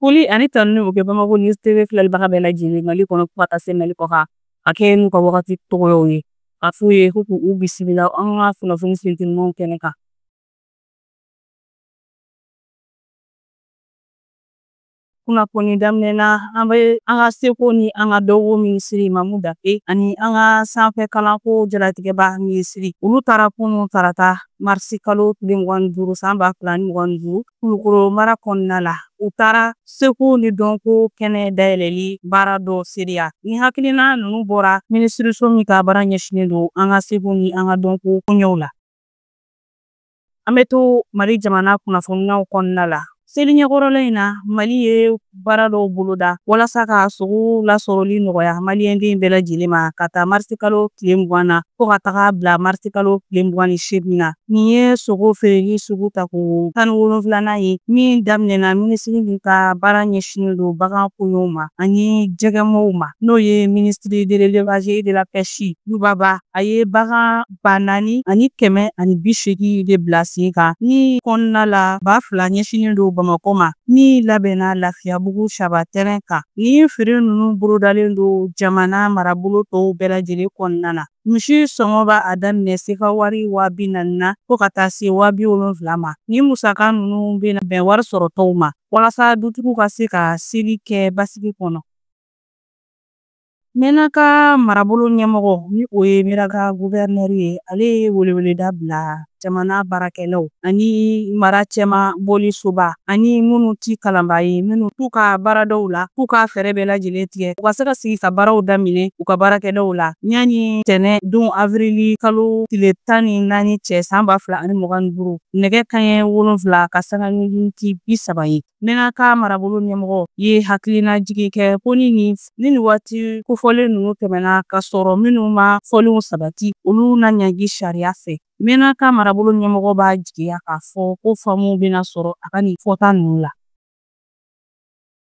Foli ani tanuni o kɛ Bamako News TV filɛlibaga bɛɛ lajɛlen Mali kɔnɔ fo ka taa se Mali kɔkan ka kɛɲɛ n'u ka wagati tɔgɔyaw ye a f'u ye ko k'u bisimila an ka kunnafoni sentelimanw kɛnɛ kan. Kunnafoni daminɛ na an bɛ an ka seko ni an ka dɔnko minisiri Mamu Danbe ani an ka sanfɛ kalanko jalatigɛba minisiri olu taara kunun tarata marisi kalo tile 25 san 2025 Kulukoro mara kɔnɔna la u taara seko ni dɔnko kɛnɛ dayɛlɛli baara dɔ seereya ni hakilina ninnu bɔra minisiriso min ka baara ɲɛsinnen don an ka seko ni an ka dɔnko koɲɛw la. An bɛ to Mali jamana kunnafoniyaw kɔnɔna la. Seli ɲɛkɔrɔla in na Mali ye baara dɔw boloda walasa ka sogo lasɔrɔli nɔgɔya maliyɛnden bɛɛ lajɛlen ma ka taa marisikalo tile 20 na fo ka taga bila marisikalo tile 28 na. Nin ye sogo feereli sugu tako 17nan ye min daminɛna minisiri min ka baara ɲɛsinnen don bagan koɲɛw ma ani jɛgɛmɔw ma n'o ye ministre de l'élevage et de la pêche Yuba Ba a ye bagan 4180 de bila sen kan ni kɔnɔna la 2000 ɲɛsinnen don Bamakɔ ma min labɛnna Lafiyabugu Saba terrain kan. Nin feere ninnu bolodalen don jamana marabolo tɔw bɛɛ lajɛlen kɔnɔna na. Misi sɔngɔ b'a a daminɛ sefa wari 40 000 na fo ka taa se 70 000 ma. Nin musaka ninnu bɛna bɛn wari sɔrɔtɔw ma walasa dutigiw ka se ka seli kɛ basigi kɔnɔ. Menaka marabolo ɲɛmɔgɔ ni o ye Menaka guvɛrinɛri ye ale ye weleweleda bila jamana baarakɛlaw ani mara cɛma bɔli soba ani minnu ti kalanba ye minnu t'u ka baaradaw la k'u ka fɛɛrɛ bɛɛ lajɛlen tigɛ u ka se ka sigi ka baaraw daminɛ u ka baarakɛdaw la yanni tɛnɛ don avrili kalo tile 14 cɛ san 2025 nɛgɛ kanɲɛ 7 ka sanga ni miniti 30 ye. Menaka marabolo ɲɛmɔgɔ ye hakilina jigi kɛ ko ni nin waati kofɔlen ninnu tɛmɛna ka sɔrɔ minnu ma fɔlenw sabati olu na ɲangi sariya fɛ. Menaka marabolo ɲɛmɔgɔ b'a jigiya k'a fɔ ko faamuw bɛna sɔrɔ a ka nin fɔta ninnu la.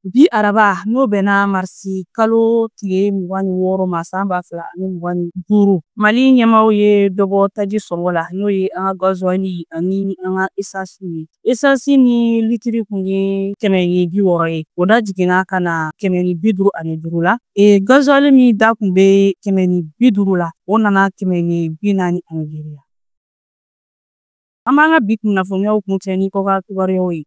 Bi araba n'o bɛnna marisi kalo tile 26 ma san 2025 Mali ɲɛmaaw ye dɔ bɔ taji sɔngɔ la n'o ye an ka gazuwali ani an ka esansi ye. Esansi ni litiri kun ye 160 ye o da jiginna ka na 155 la. Gazuwali min da kun bɛ 150 la o nana 145 la. An b'an ka bi kunnafoniyaw kuncɛ ni kɔkan kibaruyaw ye.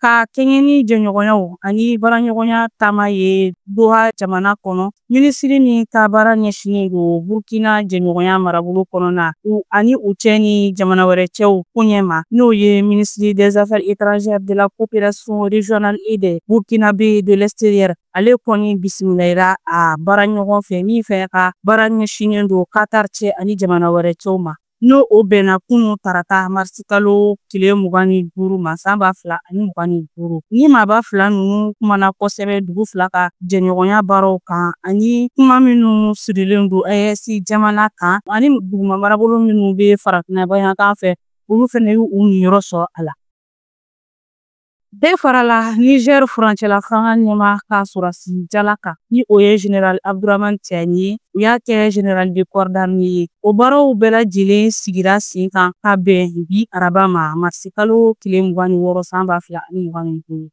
Ka kɛɲɛ ni jɛɲɔgɔnyaw ani baaraɲɔgɔnya taama ye Doha jamana kɔnɔ minisiri min ka baara ɲɛsinnen don Burkina jɛɲɔgɔnya marabolo kɔnɔna ani u cɛ ni jamana wɛrɛ cɛw koɲɛ ma n'o ye ministre des affaires étrangères de la coopération régionale et des Burkinabés de l'extérieur ale kɔni bisimilayira a baara ɲɔgɔn fɛ min fɛ ka baara ɲɛsinnen don Qatar cɛ ani jamana wɛrɛ cɛw ma n'o o bɛnna kunun tarata marisikalo tile 25 ma san 2025. Ni maaba fila ninnu kumana kosɛbɛ dugu fila ka jɛɲɔgɔnya baaraw kan ani kuma minnu sirilen don AES jamana kan ani duguma marabolo minnu bɛ farafinna bayankan fɛ olu fana y'u niyɔrɔ sɔrɔ a la. Bɛɛ farala Niger furancɛla fanga ɲɛmaa ka sɔrɔdasi jala kan ni o ye général Abdourahamane Tiani ye u y'a kɛ général de corps d'armée ye. O baaraw bɛɛ lajɛlen sigira sen kan ka bɛn bi araba ma marisikalo tile 26 san 2025.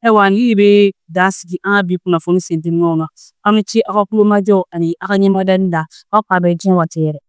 Ayiwa ni bɛ dan sigi an ka bi kunnafoni sentelimanw na. Aw ni ce aw ka kulomajɔ ani aw ka ɲɛmadani la aw k'a bɛn diɲɛ waati wɛrɛ.